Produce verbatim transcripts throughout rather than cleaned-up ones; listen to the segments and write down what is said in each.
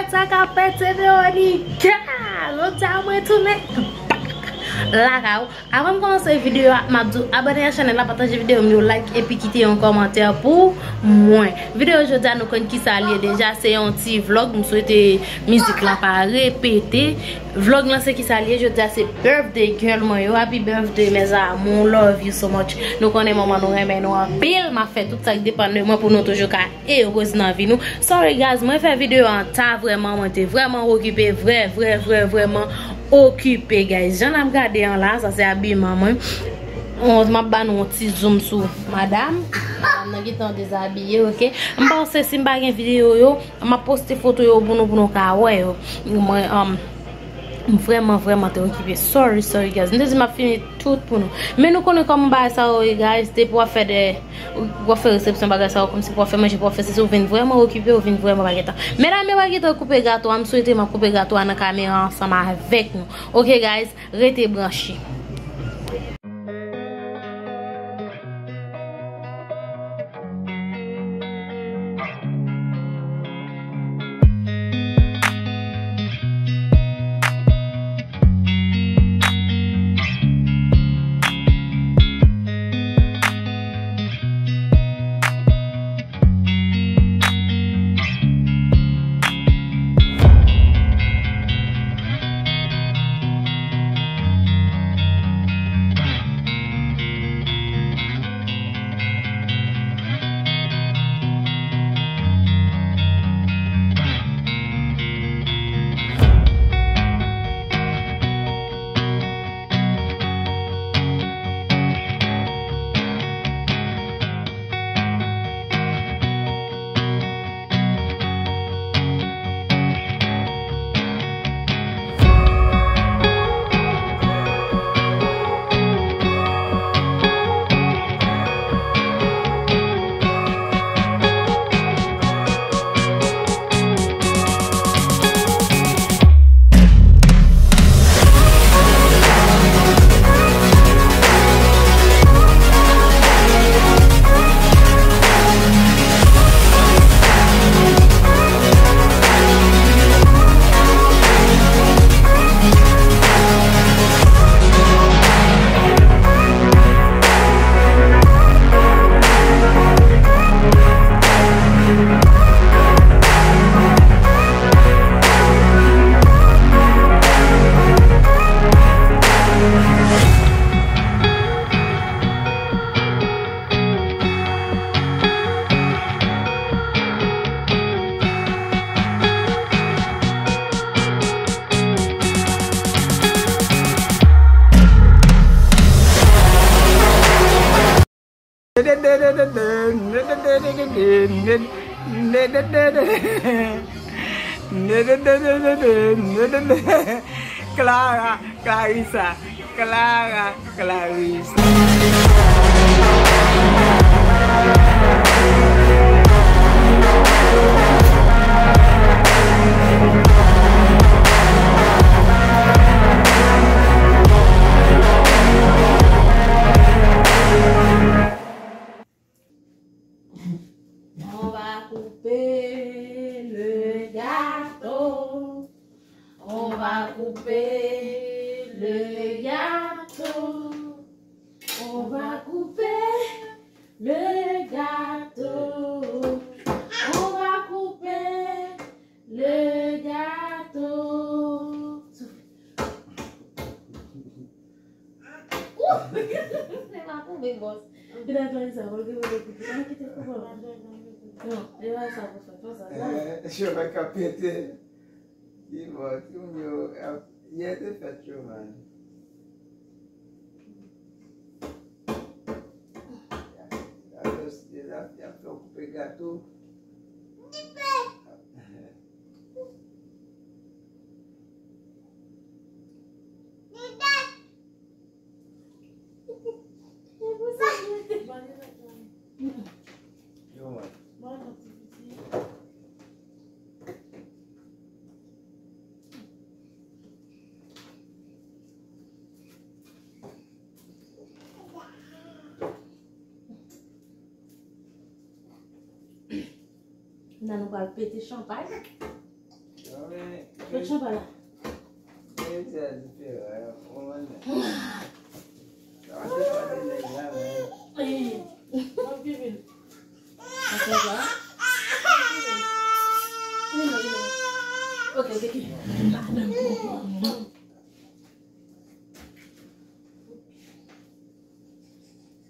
Sa k ap fèt, se Veronica. Jodi a mwen tounen lakay ou. Avan m kòmanse videyo a, m ap di w abòne ak chanèl la, pataje videyo m yo, like epi kite yon kòmantè pou mwen. Videyo jodi a nou konn kisa l ye deja, se yon ti vlog, m swete mizik la pa repete. Vlog lan se kisa l ye, jodi a se birthday girl mwen yo, happy birthday mes amours, love you so much. Nou konnen manman nou renmen nou anpil, m ap fè tout sa k depann de mwen pou nou toujou ka erez nan vi nou. Sorry guys, mwen fè videyo an ta vrèman, mwen te vrèman okipe, vrè, vrè, vrè, vrèman okipe guys. Jan n ap gade an la, sa se abiman mwen. On, m ap ba nou yon ti zoom sou madam. Madam nan gentan dezabiye, oke. M panse si m pa gen videyo yo, m ap poste foto yo pou nou, pou nou ka wè yo. Mwen, um, M vrèman, vrèman te okipe. Sorry, sorry, guys. M te di m ap filme tout pou nou. Men nou konnen kòman bagay sa yo ye, guys. Depi w ap fè de, w ap fè resepsyon bagay sa yo, kòmsi pou w ap fè manje, pou w ap fè sesi, ou vin vrèman okipe, ou vin vrèman pa gen tan. Medam yo pa gen tan koupe gato a, m swete m ap koupe gato a nan kamera ansanm avèk nou. Oke, guys, rete branche. Clara, Clarissa, Clara, Clarissa. On va couper le gâteau. On va couper le gâteau. On va couper le gâteau. On va couper le gâteau. Souffle. Ouh! Se pa pou big boss. Epi nan Clarissa, pou l gen vre koupe. An kite l koupe. Non, e pa sa pou fè, fè sa. Eh, cheve k ap pete. Ki bò, ti moun yo ap, yè te fèt yo, man. Y ap, y ap, y ap fè w koupe gato. Yo, man. Nan nou pral pete chanpay. Kot chanpay la? Sa va se pa de nèg la, men. Eh, ok, vin. Ok, ok, ok.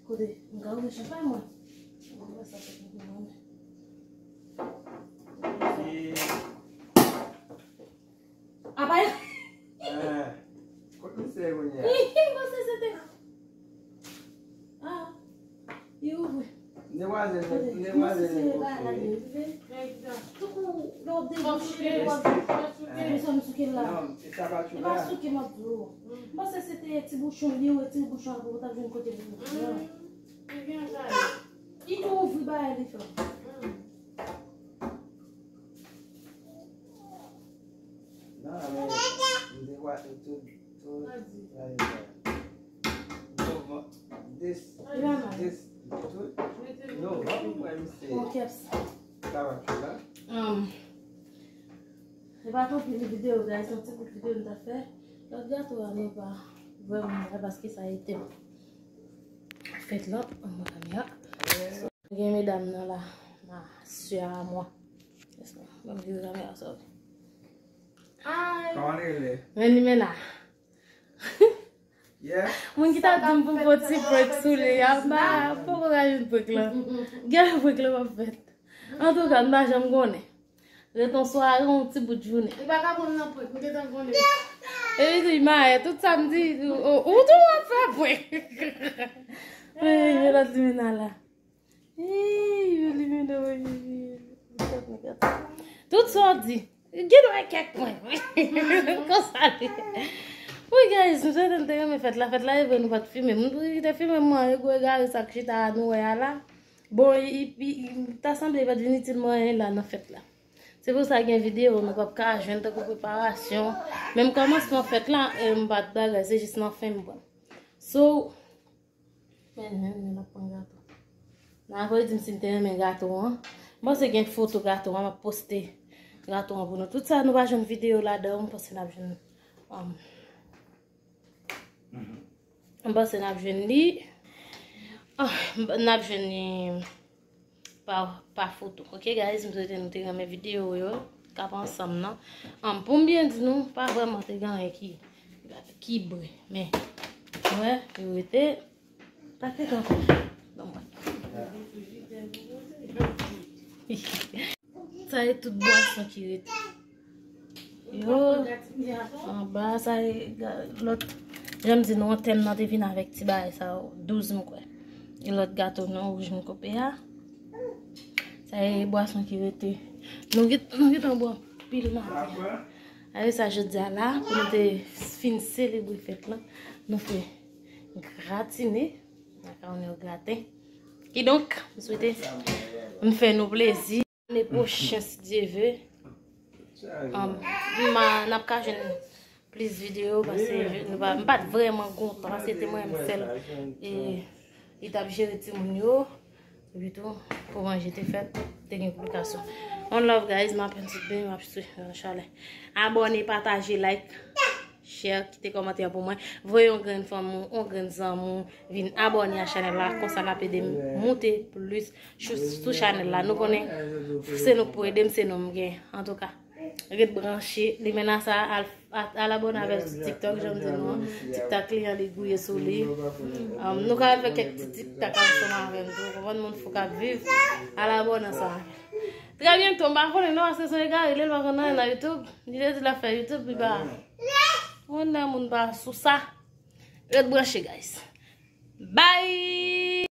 Kote, m ka ouvri chanpay mwen. Mwen wè sa fèt mwen. Apa yo. Ah, kot misye ye kounye a? Ih, mwen se se te. Ah, li ouvri. Demwazèl, demwazèl negosye. Toukou, lè w ap debouche, lè w ap... Mesye, m souke l la. Non, e sa pa tou la. E pa souke, m ap di w. M panse se te ti bouchon li, ou ti bouchon an pou w t ap jwenn kote pou w. Li tou ouvri bagay li fè. Non, men, m te wè tout, tout, like, this, this, tout. Non, m pa konprann misye. Sa va tou la. Um, se pa t anpil videyo, guys, se yon ti bout videyo m ta fè. Lòt gato a, nou pa vrèman wè paske sa e tèm fèt la, ann mwen kamera. Gen medam nan la, ma sè a mwen. Yes, ma'am. Ban m vire kamera sa, wi. Hi. Kòman l rele? Menimena. Yeah. Moun ki ta di m pou m fè ti prank sou li, a, m pa, m poko ka jwenn prank lan. Gade prank lan m ap fèt. Antouka, m pa janm konnen. Ret yon sware, yon ti bout jounen. Li pa ka pran m nan prank, m gentan konnen. Epi tou, li mayè, tout sa m di, ou, ou tou w ap fè prank. Wi, men lòt li menm la. Ey, yo li menm la, wi, wi, wi. Tout sa w di, gen dwa kèk pwen, wi. Konsa li. Wi, guys, m swete n te renmen fèt la. Fèt la, e vre, nou pa t filme. Moun ki te filme mwen, e gwo egare sa k chita a nou wè a la. Bon, i, i, i, ta sanble pa t vin itil mwen anyen la nan fèt la. Se pou sa gen videyo nou p ap ka jwenn tankou preparasyon. Menm kòmansman fèt la, e m pa t bagay, se jis nan fen m pran. So, men, men, men, n ap pran gato. Nan apre di m si m te renmen gato an. M panse gen foto gato an, m ap poste gato an pou nou. Tout sa nou pa jwenn videyo ladan, m panse n ap jwenn, um, M panse n ap jwenn li. Ah, n ap jwenn li pa, pa foto. Ok, guys, m swete nou te renmen videyo yo k ap ansanm nan. An, pou m byen di nou, pa vrèman te gen anyen ki, ki bre. Men, wè, yo rete. Pa fèt ankò. Donk, wè. Sa e tout bwason ki rete. Yo, anba, sa e ga-, lòt, jan m di nou, antèn nan te vin avèk ti bagay sa yo, douz m kwè. E lòt gato nou, wouj m koupe a. Sa e bwason ki rete. Nou gen, nou gentan bwè anpil maten an. Avèk sa, jodi a la, pou nou te fin selebre fèt lan, nou fè gratine, makawoni o graten. Kidonk, m swete m fè nou plezi. Ane pwochen, si Dye ve, um, m a, n ap ka jwenn plis videyo, paske nou pa, m pa t vrèman kontan, paske te mwen menm sèl, e, li t ap jere timoun yo. Epi tou, pou manje te fèt, te gen konplikasyon. One love, guys, m ap fè n tout byen, m ap swiv nan chalè. Abòne, pataje, like, share, kite kòmantè pou mwen. Voye yon grenn fanmi w, yon grenn zanmi w, vin abòne a chanèl la, konsa l ap ede m moute plis sou, sou chanèl la. Nou konnen, se nou k pou ede m, se nou m gen. Antouka, ret branche, limena sa, al, al, al abòne avè l sou TikTok, jan m di nou an. TikTok li an, li gouye sou li. Um, nou ka al fè kèk ti TikTok ansanm avè m tou. Konprann moun fou k ap viv, al abòne ansanm avè l. Trè byento, m pa konnen non, paske se yon egare, li pa konn anyen nan YouTube. Li te di l ap fè YouTube, li pa. Mwen nan moun pa sou sa. Ret branche, guys. Bye!